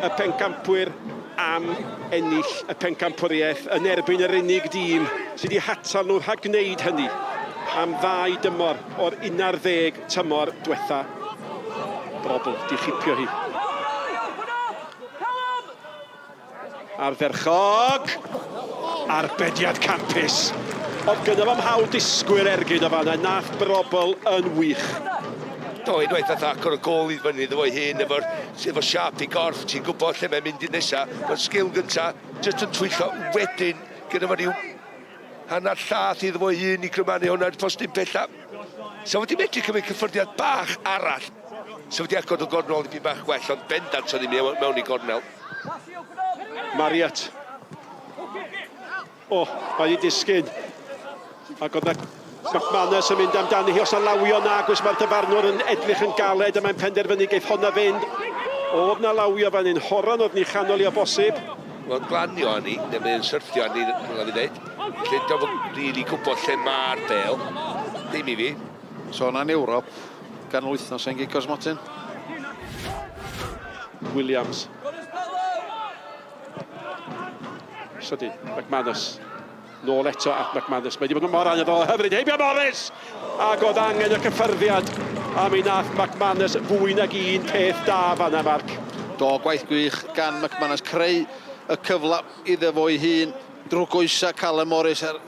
Y pencampwyr am ennill y pencampwriaeth yn erbyn yr unig dîm sydd wedi hatal nhw rhag gwneud hynny am ddau dymor o'r 11 tymor diwetha. Brobl, di chipio hi. Ardderchog! Arbediad campus! Oedd gynno fo'm hawl disgwyl ergyd o fan'na, nath Brobl yn wych. Do, unwaith nath o agor y gôl i fyny iddo fo'i hun efo'r efo siâp i gorff, ti'n gwybod lle mae'n mynd i nesa. Mae'r sgil gynta, jyst yn twyllo, wedyn gyda fo ryw hanner llath iddo fo'i hun i grymanu hwnna i'r postyn pella. Sa fo 'di medru cymryd cyffyrddiad bach arall, sa fo 'di agor y gornel dipyn bach gwell, ond bendant oedd ddim mewn i gornel. Marriott. O, mae wedi disgyn. Ac oedd na McManus yn mynd amdani hi. Os na lawio na, gwys mae'r dyfarnwr yn edrych yn galed a mae'n penderfynu geith honna fynd. Oedd na lawio fan hyn. Horan oedd ni chanol i o bosib. Mae'n glanio arni, neu mae'n syrthio arni, rhywle fi ddeud. Lle dwi'n rili gwybod lle mae'r bel. Dim i fi. Sôn am Ewrop, ganol wythnos yn gic o'r smotyn. Williams. Sydyn, McManus. Nôl eto at McManus. Mae wedi bod yn mor anodd o hyfryd. Heibio Morris! Ac oedd angen y cyffyrddiad. A mi nath McManus fwy nag un peth da fanna, Mark. Do, gwaith gwych gan McManus. Creu y cyfle iddo fo'i hun drwy goesau Callum Morris a'r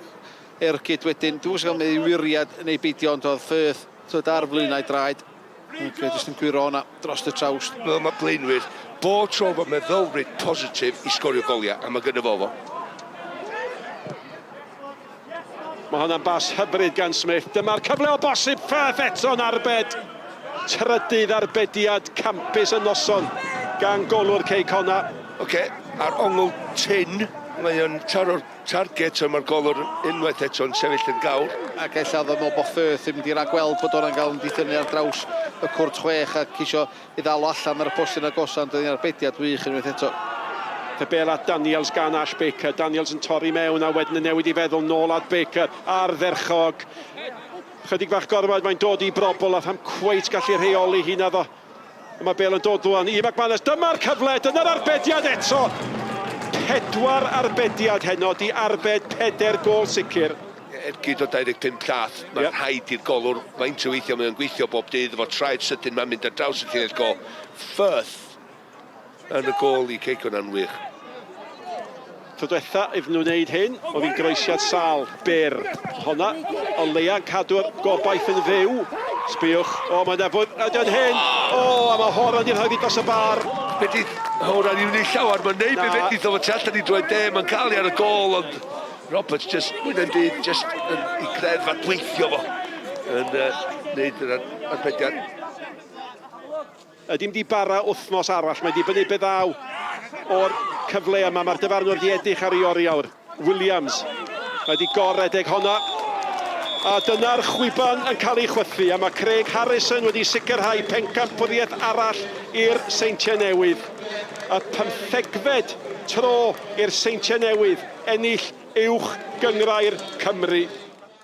ergyd wedyn. Dwi'm yn gwybod ei wiriad neu beidio, ond oedd Firth tyd ar flaenau draed. Ac jyst yn gwyro hwnna dros y trawst. Fel mae blaenwyr, bob tro efo meddylfryd positif i sgorio goliau, a mae gynno fo fo. Mae hwnna'n bas hyfryd gan Smith. Dyma'r cyfle o bosib, Firth eto'n arbed. Trydydd arbediad campus y noson gan golwr Cei Connah. Oce, ar ongl tynn, mae o'n taro'r target ond mae'r golwr unwaith eto'n sefyll yn gawr. Ac ella oedd o'n meddwl bod Firth ddim wedi ragweld bod hwnna'n gael mynd i thynnu ar draws y cwrt chwech a ceisio ei ddal o allan ar y postyn agosa ond oedd hi'n arbediad wych unwaith eto. Y bêl at Daniels gan Ash Baker. Daniels yn torri mewn a wedyn yn newid i feddwl nôl at Baker. Ardderchog. Chydig bach gormod, mae'n dod i brobl a tham cweit gallu rheoli hi naddo. Mae bêl yn dod rwan i McManus. Dyma'r cyfle, dyna'r arbediad eto. Pedwar arbediad heno, di arbed peder gôl sicr. Ergyd o 25 llath, mae'n yep. rhaid i'r golwr faint o weithio mae'n gweithio bob dydd efo traed sydyn mae'n mynd ar draws y llinell gôl. Firth yn y gôl i Cei Connah'n wych. Tro diwetha iddyn nhw wneud hyn, oedd hi'n groesiad sâl byr. Honna, o leia'n cadw'r gobaith yn fyw. Sbïwch, o, mae'n efo, ydy hyn! O, a mae Horan di rhoi dros y bar. Be di Horan i wneud llawer, mae'n neud be fedrith o fo tu allan i droed de, mae'n cael ei ar y gôl, ond Roberts just, mwy na'n byd, just yn i greddf adweithio fo yn uh, neud yr arbediad. Ydy mynd i bara wythnos arall, mae'n dibynnu be ddaw o'r cyfle yma. Mae'r dyfarnwr di edrych ar ei oriawr. Williams, mae di goredeg honna. A dyna'r chwiban yn cael ei chwythu, a mae Craig Harrison wedi sicrhau pencampwriaeth arall i'r Seintiau Newydd. Y pymthegfed tro i'r Seintiau Newydd ennill Uwch Gynghrair Cymru.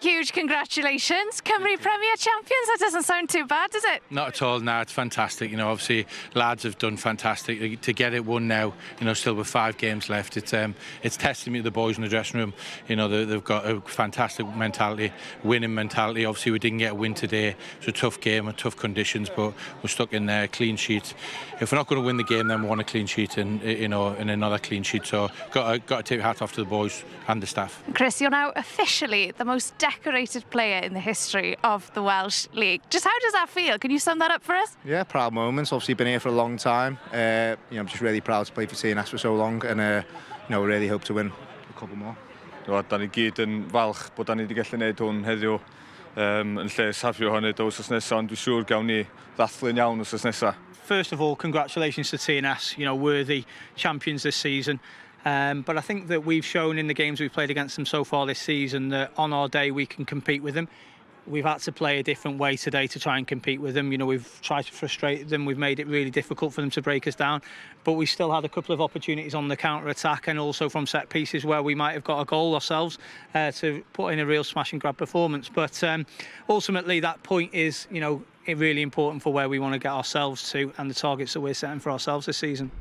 Huge congratulations. Cymru Premier Champions, that doesn't sound too bad, does it? Not at all, no, it's fantastic. You know, obviously, lads have done fantastic to get it won now, you know, still with five games left. It's, um, it's testament to the boys in the dressing room. You know, they, they've got a fantastic mentality, winning mentality. Obviously, we didn't get a win today. It's a tough game and tough conditions, but we're stuck in there, clean sheet. If we're not going to win the game, then we want a clean sheet and, you know, and another clean sheet. So, got to, got to take your hat off to the boys and the staff. Chris, you're now officially the most decorated player in the history of the Welsh League. Just how does that feel? Can you sum that up for us? Yeah, proud moments. Obviously been here for a long time. Uh, you know, I'm just really proud to play for TNS for so long and uh, you know, really hope to win a couple more. Do, da ni gyd yn falch bod da ni wedi gallu gwneud hwn heddiw um, yn lle safio hynny do wythnos nesaf, ond dwi'n siŵr gawn ni ddathlu'n iawn wythnos nesaf. First of all, congratulations to TNS, you know, worthy champions this season. Um, but I think that we've shown in the games we've played against them so far this season that on our day we can compete with them. We've had to play a different way today to try and compete with them. You know, we've tried to frustrate them. We've made it really difficult for them to break us down. But we still had a couple of opportunities on the counter-attack and also from set pieces where we might have got a goal ourselves uh, to put in a real smash and grab performance. But um, ultimately, that point is, you know, really important for where we want to get ourselves to and the targets that we're setting for ourselves this season.